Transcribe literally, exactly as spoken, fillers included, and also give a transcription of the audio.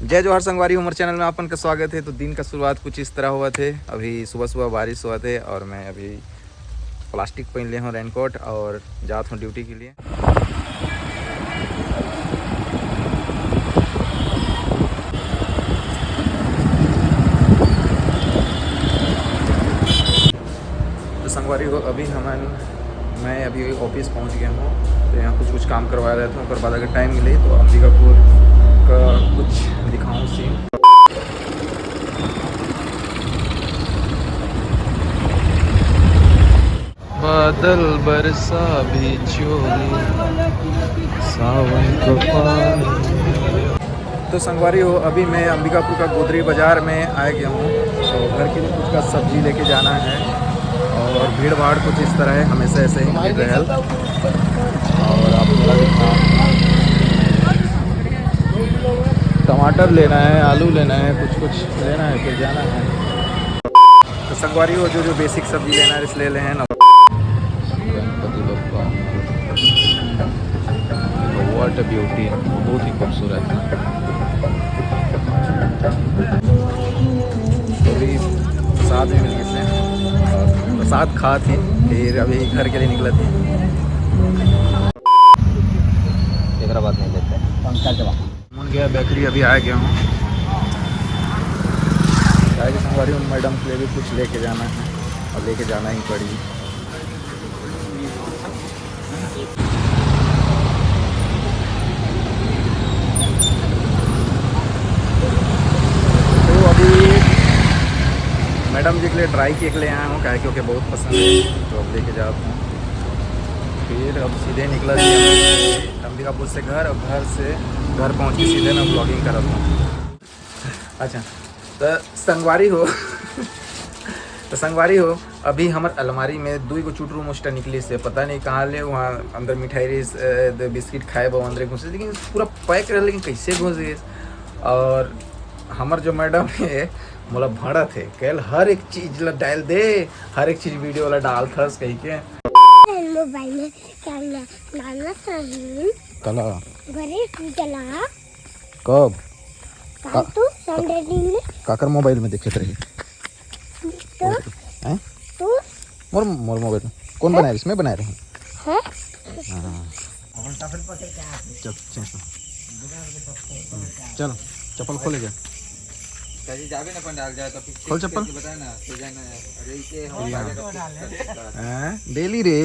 जय जोहार संगवारी, हमर चैनल में आपन के स्वागत है। तो दिन का शुरुआत कुछ इस तरह हुआ थे। अभी सुबह सुबह बारिश हुआ थे और मैं अभी प्लास्टिक पहन ले हूँ, रेनकोट, और जात हूँ ड्यूटी के लिए। तो संगवारी हो, अभी हमन मैं अभी ऑफिस पहुंच गया हूँ। तो यहाँ कुछ कुछ काम करवा रहे थे, ओकर बाद अगर टाइम मिले तो अंबिकापुर का कुछ दिखाऊँ सीन। बादल बरसा भी चोरी, सावन को पानी। तो संगवारी हो, अभी मैं अंबिकापुर का गोदरी बाजार में आ गया हूँ। तो घर के लिए कुछ का सब्जी लेके जाना है और भीड़ भाड़ कुछ इस तरह है, हमेशा ऐसे ही भीड़ रहल। और आप लोग टमाटर लेना है, आलू लेना है, कुछ कुछ लेना है, फिर जाना है। तो संगवारी हो, जो जो बेसिक सब्जी लेना है, इसलिए ले हैं ना। Ganpati Bappa, what a beauty, बहुत ही खूबसूरत। अभी प्रसाद भी मिल गए थे, और प्रसाद खा थे, फिर अभी घर के लिए निकला थे। एकरा बात नहीं देते। मुन गया बेकरी, अभी आ गया हूँ। गाइस, हमारी उन मैडम के लिए भी कुछ लेके जाना है और लेके जाना ही पड़ी। तो अभी मैडम जी के लिए ड्राई केक ले आया हूँ, काहे क्योंकि बहुत पसंद है, तो अब लेके जाता हूँ। फिर अब सीधे निकला जी अंबिकापुर से घर। अब घर से घर पहुँच के सीधे ना ब्लॉगिंग करत हूँ। अच्छा, तो संगवारी हो तो संगवारी हो, अभी हमर अलमारी में दुई गो चुटरू मुस्टा निकली से, पता नहीं कहाँ ले, वहाँ अंदर मिठाई रहिस, अ, दे बिस्किट खाए बर अंदर घुसे, लेकिन पूरा पैक रहे, लेकिन कैसे घुस गए? और हमर जो मैडम है, मोला भड़त है, कल हर एक चीज ला डाल दे, हर एक चीज वीडियो ला डालथस कह के। मोबाइल में क्या डालना चाहिए? कला। घरे की कला। कब? काल का-, तू संडे दिन में। काकर मोबाइल में देखे रही? तो हैं? तू। मोर, मोर मोबाइल में। कौन हैं? बनाए? इसमें बनाए रहे हैं। हैं? हाँ। चल, चल, चल। चलो, चप्पल खोले जा। कहीं जाबे ना पंडाल जाए तो फिर खोल चप्पल। बताए ना, तो जाना है। अरे, इसे हम बढ़िया। हैं? डेली रे।